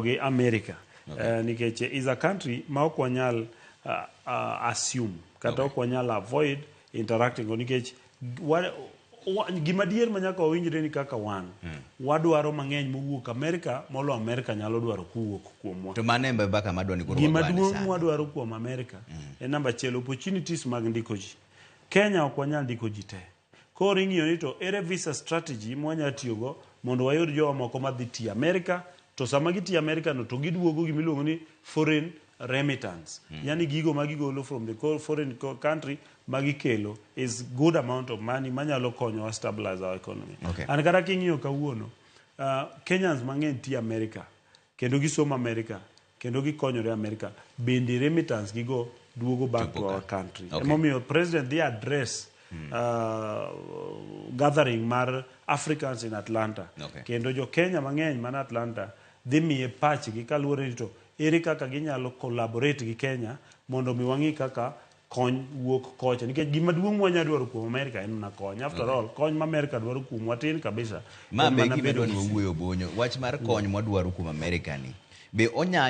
Gi America nikech is a country ma ok wanyal assume kata ok wanyal avoid interacting go nikech gima dier ma nyaka wawinjre ni kaka wan wadwaro mang'eny mowuok America molo America nyalo dwaro kowuok kuomwa. To mano e mbaka madwa ni koro Gima wagwane duong' sani. mwadwaro kuom America en namba achiel, opportunities mag ndiko ji. Kenya ok wanyal ndiko ji te. Koro ing'iyo ni to ere visa strategy mwanya tiyogo mondo wayud jowa moko madhi tiyo America, to sama gitiyo America no to giduogo gimiluongo ni foreign remittance. Yani gigo ma gigolo from the foreign country ma gikelo is good amount of money manyalo konyowa stabilize our economy. And kata king'iyo kawuono, Kenyans mang'eny tiyo America kendo gisomo America kendo gikonyore America, bende remittance gigo duogo back Chopo to our ka. Country. Okay. Emomiyo president dhi address gathering mar Africans in Atlanta. Kendo jo Kenya mang'eny man Atlanta dhi miye pachgi kaluwore ni to ere kaka ginyalo collaborate gi Kenya mondo mi wang'i kaka kony wuok kocha, nikech gima duong' mwanya dwaro kuom America en mana kony. After all, kony ma America dwaro kuomwa tin kabisa. Ma En be mana gima bedo idwa ni gi wawuoyo bonyo wach mar kony mwadwaro kuom America ni be onya